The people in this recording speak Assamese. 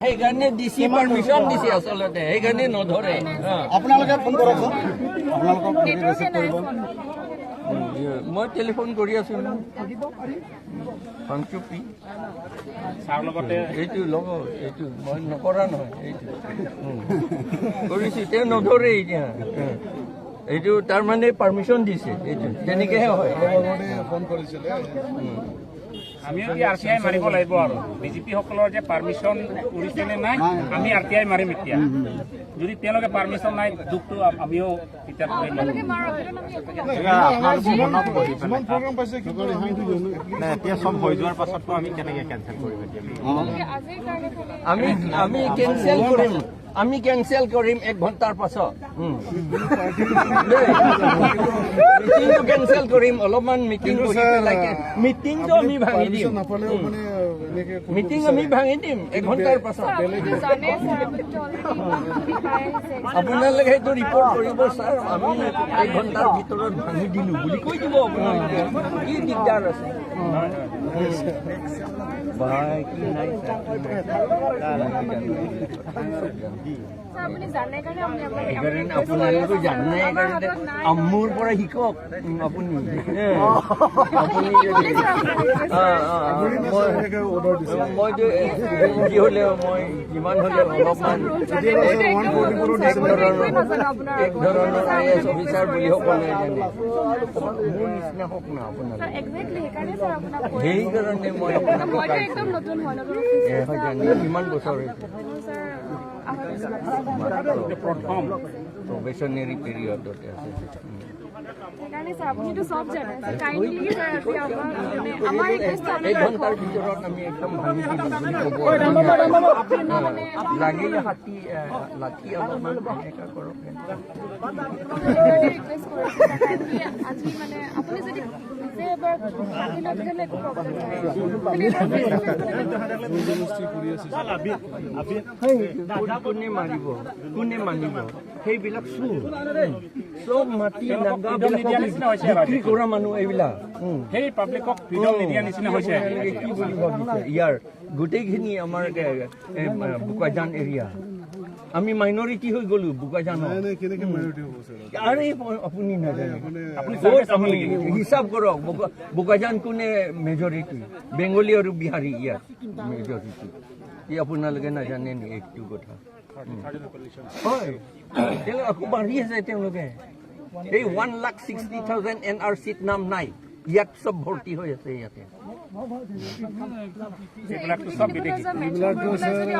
সেইকাৰণে ডিচি পাৰ্মিশ্যন দিছে আচলতে, সেইকাৰণে নধৰে। আপোনালোকে ফোন কৰকচোন, আপোনালোকক ৰিচিভ কৰিব। মই টেলিফোন কৰি আছো ন পাংচুপি। ছাৰ লগতে। এইটো লগত এইটো মই নকৰা নহয়, এইটো কৰিছো। তেওঁ নধৰে এতিয়া। এইটো তাৰমানে পাৰ্মিশ্যন দিছে, এইটো তেনেকেহে হয়। ফোন কৰিছিলে। আমিও কি আৰটিআই মাৰিব লাগিব আৰু বিজেপি সকলৰ যে পাৰ্মিশ্যন কৰিছে নে নাই, আমি আৰটিআই মাৰিম এতিয়া। যদি তেওঁলোকে পাৰ্মিশ্যন নাই, দুখটো আমিও এতিয়া কৰিম। আপোনালোকে মাৰক, সেইটো আমি একো নকওঁ। যিমান প্ৰগ্ৰাম পাইছে, কিন্তু নাই, এতিয়া চব হৈ যোৱাৰ পাছততো আমি কেনেকে কেনচেল কৰিম এতিয়া? আপোনালোকে আজিৰ কাৰণে খালি আমি কেনচেল কৰিম, আমি কেনচেল কৰিম এক ঘণ্টাৰ পাছত। দেই। মিটিংটো কেনচেল কৰিম, অলপমান মিটিং কৰি পেলাই মিটিংটো আমি ভাঙি দিম। নাপালেও মানে এনেকে মিটিং আমি ভাঙি দিম এক ঘণ্টাৰ পাছত। ছাৰ, আপুনিতো জানে ছাৰ, আপুনিতো অলৰেডি পাই আহিছে। আপোনালোকে সেইটো ৰিপৰ্ট কৰিব, ছাৰ, আমি এক ঘণ্টাৰ ভিতৰত ভাঙি দিলো বুলি কৈ দিব আপোনালোকে। কি দিগদাৰ আছে ভাই? কি নাই ছাৰ? ছাৰ, আপুনি জানে কাৰণে আমি আপোনাক সেইকাৰণে আপোনালোকে জানে আমাৰ কাৰণে হাতত নাই। মোৰ পৰা শিকক। আপুনি যদি অ, অৰ্ডাৰ দিছে। মইতো যি হ'লেও, মই যিমান হ'লেও অলপমান এক ধৰণৰ আইএএছ অফিচাৰ বুলি সকলোৱে জানে। মোৰ নিচিনা হওক না আপোনালোকে। একজেক্টলি, সেইকাৰণে ছাৰ আপোনাক কৈ আছো। সেইকাৰণে মই আপোনাক মইতো একদম নতুন হয়, নতুন অফিচাৰ। হয়, জানি কিমান বছৰ হৈছে? মোৰ ছাৰ 2.5 বছৰ হৈছে। প্ৰথম প্ৰবেশ্যনেৰী পিৰিয়ডতে আছে। সেইকাৰণে ছাৰ, আপুনিতো চব জানে। কাইণ্ডলি ছাৰ, আজি আমাক মানে আমাৰ ৰিকুৱেষ্টটো এক আপোনাক ঘণ্টাৰ ভিতৰত আমি একদম ভাঙি দিম বুলি ক'ব। লাগিলে হাতী লাঠি অলপমান এনেকা কৰক। সেইকাৰণে ৰিকুৱেষ্ট কৰিছোঁ ছাৰ, কাইণ্ডলি আজি মানে আপুনি যদি নিজে এবাৰ পাতি লয়, তেতিয়াহ'লে একো প্ৰব্লেম নাই। খালি এবাৰ face to face পাতিলে কোনে মাৰিব? কোনে মানিব? সেইবিলাক চোৰ, চব মাটি নিদিয়া নিচিনা হৈছে আৰু বিক্ৰী কৰা মানুহ এইবিলাক। সেই পাব্লিকক ফ্ৰীডম নিদিয়া নিচিনা হৈছে। আপোনালোকে কি বুলি ভাবিছে? ইয়াৰ গোটেইখিনি আমাৰ বোকাজান এৰিয়া, আমি মাইনৰিটি হৈ গ'লো বোকাজানত। নাই, কেনেকে মাইনৰিটি হ'ব ছাৰ? আৰে, আপুনি নাজানে? আপুনি ক'ত আমি হিচাপ কৰক, বোকাজান কোনে মেজৰিটি? বেংগলী আৰু বিহাৰী ইয়াত মেজৰিটি। কি আপোনালোকে নাজানে নি এইটো কথা? হয়, তেওঁলোক আকৌ বাঢ়ি আছে। তেওঁলোকে এই 1,60,000 এনআৰচিত নাম নাই, ইয়াত চব ভৰ্তি হৈ আছে ইয়াতে। এইবিলাকতো চব বিদেশী। মেনশ্যন কৰি পেলাই যদি